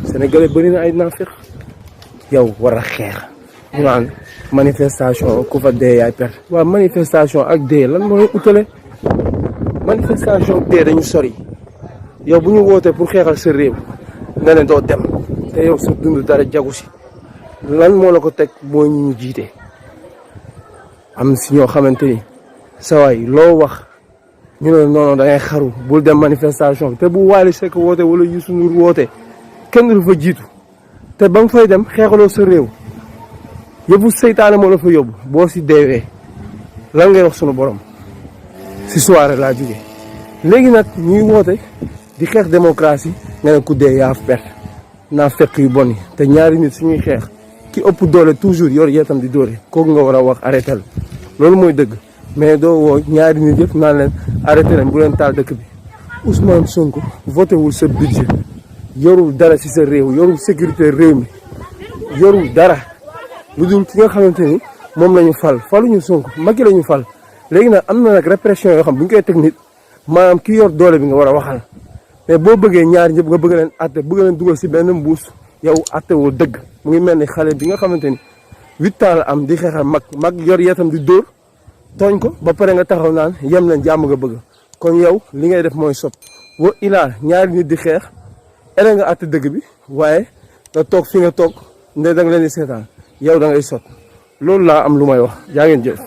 sénégalais bëri na ay naafeq yow war a xeex ñu naan manifestation ku fa dee yaay perte waaw manifestation ak dee lan mooy utale manifestation ak dee dañu sori yow bu ñu wootee pour xeexal sa réew nga ne doo dem te yow sa dund dara jagu si lan moo la ko teg mooy ñu jiite am si ñoo xamante ni sawaay loo wax ñu ne non da ngay xaru bul dem manifestation te bu Wally Seck woote wala Youssou Ndour woote kenn du fa jiitu te ba nga fay dem xeexaloo sa réew yëpp seytaane moo la fa yóbbu boo si deewee lan ngay wax sunu borom si soirée laa jógee léegi nag ñuy woote di xeex démocratie nga ne ku dee yaa perte naa fekk yu bon yi te ñaari nit suñuy xeex ki ëpp doole toujours yor yeetam di dóore kooku nga war a wax arrêté loolu mooy dëgg mais doo woo ñaari nit yëpp naan leen arrêté leen bu leen taal dëkk bi Ousmane Sonko voté wul sa budget yorul dara ci sa réew yorul sécurité réew mi yorul dara lu dul ki nga xamante ni moom la ñu fal faluñu Sonko Macky la ñu fal léegi nag am na nag répression yoo xam bu ñu koy teg nit maanaam ki yor doole bi nga war a waxal mais boo bëggee ñaar ñëpp nga bëgg leen atte bëgg leen dugal ci benn mbuus yow atte woo dëgg mu ngi mel ni xale bi nga xamante ni 8 ans la am di xeexal mag yor yeetam di dóor tooñ ko ba pare nga taxaw naan yem leen jàmm nga bëgg kon yow li ngay def mooy sot wa ilaa ñaari nit di xeex ere nga àtte dëgg bi waaye nga toog fi nga toog nde da nga leen di seetaan yow da ngay sot loolu laa am lu may wax jaa ngeen jëf